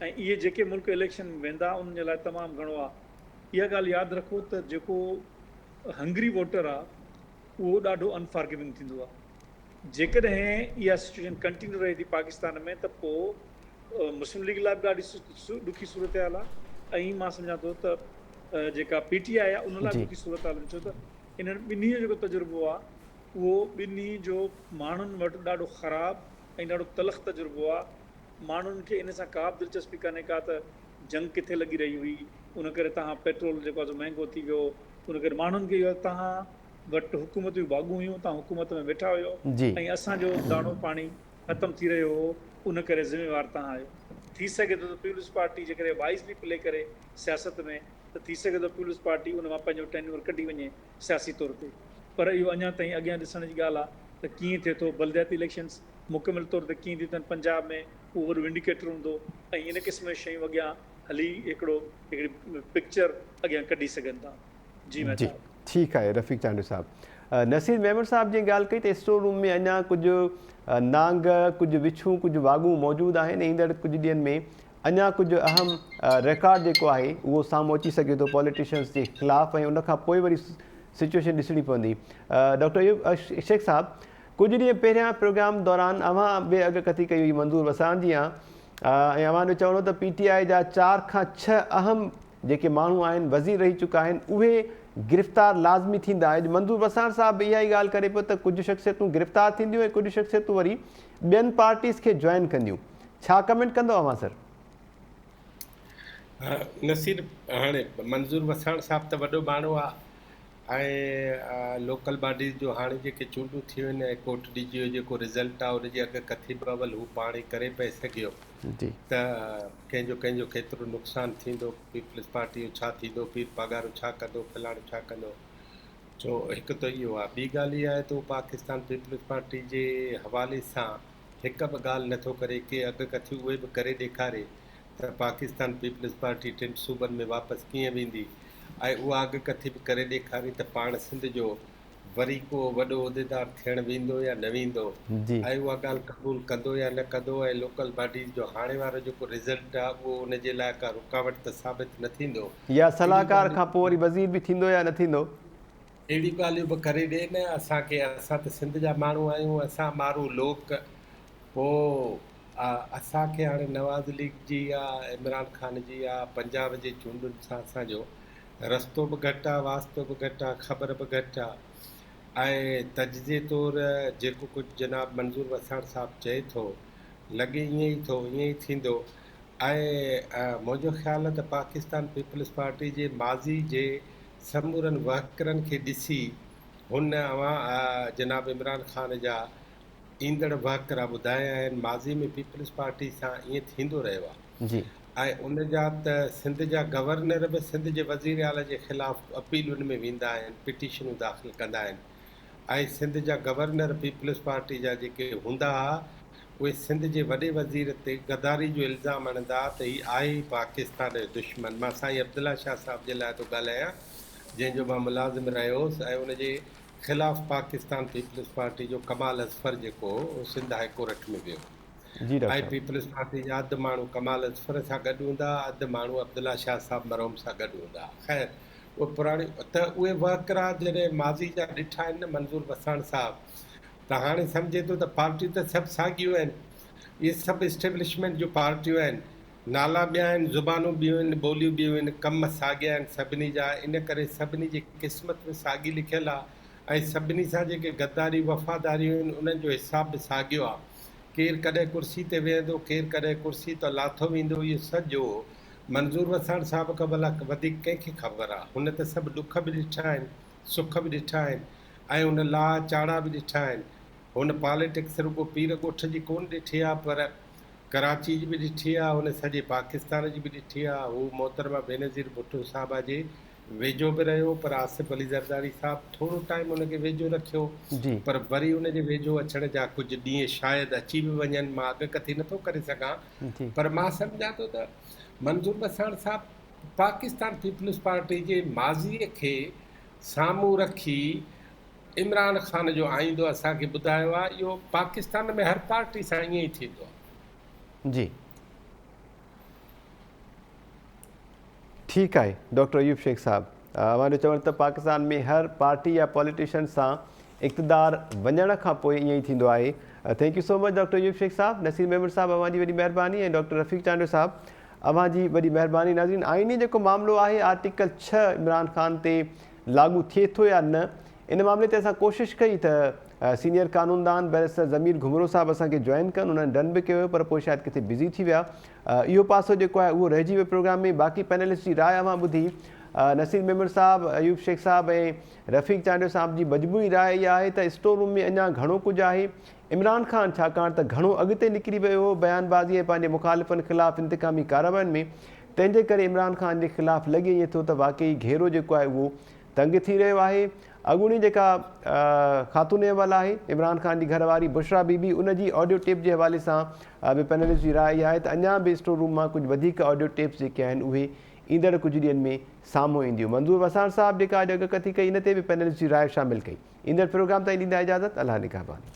۽ اهي جيڪي ملڪ اليڪشن ۾ ويندا انهن جي لاء تمام گهڻو آهي. اها ڳالهه ياد رکو ته جيڪو هنگري ووٽر آ اهو ڏاڍو انفارگيونگ ٿيندو آ. جيڪڏهن اها سچوئيشن ڪنٽينيو رهي ٿي پاڪستان ۾ ته پوء مسلم ليگ لاء به ڏاڍي ڏکي صورتحال آ ۽ مان سمجهان ٿو ته جيڪا پي ٽي آء آ ان لاء به ڏکي صورتحال هوندي ڇو ته انهن ٻنهي جو جيڪو تجربو آ اهو ٻنهي جو ماڻهن وٽ ڏاڍو خراب ۽ ڏاڍو تلخ تجربو آ. ماڻهن کي ان سان ڪا به دلچسپي ڪانهي ڪا ته جنگ ڪٿي لڳي رهي هئي ان ڪري تهان پيٽرول جيڪو آ سو مهنگو ٿي ويو ان ڪري ماڻهن کي اهو آ تهان وٽ حڪومت جون واڳون هيون تهان حڪومت ۾ ويٺا هيو ۽ اسان جو داڻو پاڻي ختم ٿي رهيو هو ان ڪري ذميوار تهان آهيو. ٿي سگهي ٿو ته پيپلز پارٽي جيڪڏهن وائزلي پلي ڪري سياست ۾ ته ٿي سگهي ٿو پيپلز پارٽي ان مان پنهنجو ٽينيور ڪڍي وڃي سياسي طور تي پر اهو اڃا تائين اڳيان ڏسڻ جي ڳالهه آ ته ڪيئن ٿئي ٿو بلدياتي اليڪشنز مڪمل طور تي ڪيئن ٿيون ٿين پنجاب ۾ اهو وڏو انڊيڪيٽر هوندو ۽ ان قسم جون شيون اڳيان هلي هڪڙو هڪڙي پڪچر اڳيان ڪڍي سگهن ٿا. جي جي مهتاب. ٺيڪ آهي رفيق چانڊيو صاحب. نصير ميمڻ صاحب جنهن ڳالهه ڪئي ته اسٽور روم ۾ اڃا ڪجهه نانگ، ڪجهه وڇون، ڪجهه واڳون موجود آهن ۽ ايندڙ ڪجهه ڏينهن ۾ اڃا ڪجهه اهم ريڪارڊ جيڪو آهي اهو سامهون اچي سگهي ٿو پاليٽيشنز جي خلاف ۽ ان کان پوء وري سچوئيشن ڏسڻي پوندي. ڊاڪٽر ايوب شيخ صاحب ڪجهه ڏينهن پهريان پروگرام دوران اوهان به اڳڪٿي ڪئي هئي منظور وساڻ جيان ۽ اوهان جو چوڻ هو ته پي ٽي آء جا چار کان ڇهه اهم جيڪي ماڻهو آهن وزير رهي چڪا آهن اهي گرفتار لازمي ٿيندا. اڄ منظور وساڻ صاحب به اها ئي ڳالهه ڪري پيو ته ڪجهه شخصيتون گرفتار ٿينديون ۽ ڪجهه شخصيتون وري ٻين پارٽيز کي جوائن ڪنديون. ڇا ڪمينٽ ڪندو اوهان سر؟ نصير هاڻي منظور وساڻ صاحب ته وڏو ماڻهو آ ۽ لوڪل باڊيز جو هاڻي جيڪي چونڊون ٿيون آهن ۽ ڪوٽ ڏجي جو جيڪو رزلٽ آ ان جي اڳ ڪٿي به اول هو پاڻ ئي ڪري پئي سگهيو ته ڪنهن جو ڪنهن جو ڪيترو نقصان ٿيندو پيپلز پارٽي جو ڇا ٿيندو پير پاڳارو ڇا ڪندو فلاڻو ڇا ڪندو سو هڪ ته اهو آ ٻي ڳالهه اها آهي ته هو پاڪستان پيپلز پارٽي جي حوالي سان هڪ به ڳالهه نٿو ڪري ڪي اڳڪٿيون اهي به ڪري ڏيکاري ته پاڪستان پيپلز پارٽي ٽن صوبن ۾ واپس ڪيئن ويندي ۽ اها اڳڪٿي به ڪري ڏيکاري ته پاڻ سنڌ جو وري ڪو وڏو عهديدار ٿيڻ ويندو يا نه ويندو ۽ اها ڳالهه قبول ڪندو يا نه ڪندو ۽ لوڪل باڊيز جو هاڻي وارو جيڪو رزلٽ آهي اهو ان جي لاء ڪا رڪاوٽ ته ثابت نه ٿيندو. يا صلاحڪار کان پوء وري وزير به ٿيندو يا نه ٿيندو. اهڙيون ڳالهيون به ڪري ڏي نه اسان کي اسان ته سنڌ جا ماڻهو آهيون اسان مارو لوڪ پوء اسان کي هاڻي نواز ليگ جي يا عمران خان جي يا پنجاب جي چونڊن سان اسان جو رستو به گهٽ آ واسطو به گهٽ آ خبر به گهٽ آ ۽ تجزيي طور جيڪو ڪجهه جناب منظور وساڻ صاحب چئي ٿو لڳي ائين ئي ٿو ائين ئي ٿيندو ۽ منهنجو خيال آ ته پاڪستان پيپلز پارٽي جي ماضي جي سمورن وهڪرن کي ڏسي هن اوهان جناب عمران خان جا ايندڙ وهڪرا ٻڌايا آهن، ماضي ۾ پيپلز پارٽي سان ائين ٿيندو رهيو آهي ۽ ان جا ته سنڌ جا گورنر به سنڌ جي وزير اعليٰ جي خلاف اپيلن ۾ ويندا آهن، پٽيشنون داخل ڪندا آهن ۽ سنڌ جا گورنر پيپلز پارٽي جا جيڪي هوندا ها اهي سنڌ جي وڏي وزير تي غداري جو الزام هڻندا ها ته هي آهي ئي پاڪستان جو دشمن، مان سائين عبدالله شاهه صاحب جي لاء ٿو ڳالهايان جنهن جو مان ملازم رهيو هوس ۽ ان جي خلاف پاڪستان پيپلز پارٽي جو ڪمال اظفر جيڪو هو اهو سنڌ هاء ڪورٽ ۾ ويو جي ڊاڪٽر ۽ صاحب. پيپلز پارٽي جا اڌ ماڻهو ڪمال اظفر سان گڏ هوندا ها اڌ ماڻهو عبدالله شاهه صاحب مرحوم سان گڏ هوندا ها خير اهي پراڻي ته اهي وهڪرا جڏهن ماضي جا ڏٺا آهن نه منظور وساڻ صاحب ته هاڻي سمجهي ٿو ته پارٽيون ته سڀ ساڳيون آهن اهي سڀ اسٽيبلشمينٽ جون پارٽيون آهن نالا ٻيا آهن، زبانون ٻيون آهن، ٻوليون ٻيون آهن، ڪم ساڳيا آهن سڀني جا، ان ڪري سڀني جي قسمت به ساڳي لکيل آ ۽ سڀني سان جيڪي غداريون وفاداريون آهن انهن جو حساب به ساڳيو آ. ڪير ڪڏهن ڪرسي تي ويهندو، ڪير ڪڏهن ڪرسي تان لاٿو ويندو اهو سڄو منظور وساڻ صاحب کان ڀلا وڌيڪ ڪنهن کي خبر آ. هن ته سڀ ڏک به ڏٺا آهن، سک به ڏٺا آهن ۽ هن لاها چاڙها به ڏٺا آهن. هن پاليٽڪس رڳو پير ڳوٺ جي ڪونه ڏٺي آ پر ڪراچي جي به ڏٺي آ، هن سڄي پاڪستان جي به ڏٺي آ، هو محترمه بينظير ڀٽو صاحبه جي ويجهو به رهيو پر آصف علي زرداري صاحب ٿورو ٽائيم هن کي ويجهو رکيو پر وري ان جي ويجهو اچڻ جا ڪجهه ڏينهن شايد اچي به وڃن مان اڳڪٿي نٿو ڪري سگهان پر مان سمجهان ٿو ته منظور وساڻ صاحب پاڪستان پيپلز پارٽي جي ماضي کي سامهون رکي عمران خان جو آئيندو اسان کي ٻڌايو آهي اهو پاڪستان ۾ هر پارٽي سان ائين ئي ٿيندو آهي. جي. ٺيڪ آهي ڊاڪٽر ايوب شيخ صاحب اوهان جو چوڻ ته پاڪستان ۾ هر پارٽي يا پوليٽيشن سان اقتدار وڃڻ کان پوء ائين ئي ٿيندو آهي thank you so much doctor Ayub Shaikh صاحب نصير ميمڻ صاحب اوهان جي وڏي مهرباني ۽ ڊاڪٽر رفيق چانڊيو صاحب اوهان جي وڏي مهرباني ناظرين آئيني جيڪو معاملو آهي آرٽيڪل ڇهه عمران خان تي لاڳو ٿئي ٿو يا نه ان معاملي تي اسان ڪوشش ڪئي ته سينيئر قانوندان بئريسٽر ضمير گهمرو صاحب اسان کي جوائن ڪن انهن ڊن به ڪيو هيو پر پوء شايد ڪٿي بزي ٿي ويا اهو پاسو جيڪو آهي اهو رهجي ويو پروگرام ۾ باقي پينلسٽ جي راء اوهان ٻڌي نصير ميمڻ صاحب ايوب شيخ صاحب ۽ رفيق چانڊيو صاحب جي مجموعي راء اها آهي ته اسٽور روم ۾ اڃا گهڻو ڪجهه آهي عمران خان ڇاڪاڻ ته گهڻو اڳتي نڪري ويو هو بيان بازي ۽ پنهنجي مخالفن خلاف انتقامي ڪاررواين ۾ تنهن جي ڪري عمران خان جي خلاف لڳي ائين ٿو ته واقعي گهيرو جيڪو آهي اهو تنگ ٿي رهيو آهي. اڳوڻي جيڪا خاتون اول آهي عمران خان جي گهر واري بشريٰ بي بي ان جي آڊيو ٽيپ جي حوالي سان به پينلسٽ جي راء اها آهي ته اڃا به اسٽور روم مان ڪجهه وڌيڪ آڊيو ٽيپس جيڪي آهن اهي ايندڙ ڪجهه ڏينهن ۾ سامهون اينديون. منظور وساڻ صاحب جيڪا اڄ اڳڪٿي ڪئي ان تي به پينلسٽ جي راء شامل ڪئي. ايندڙ پروگرام تائين ڏيندا اجازت الله نگهبان.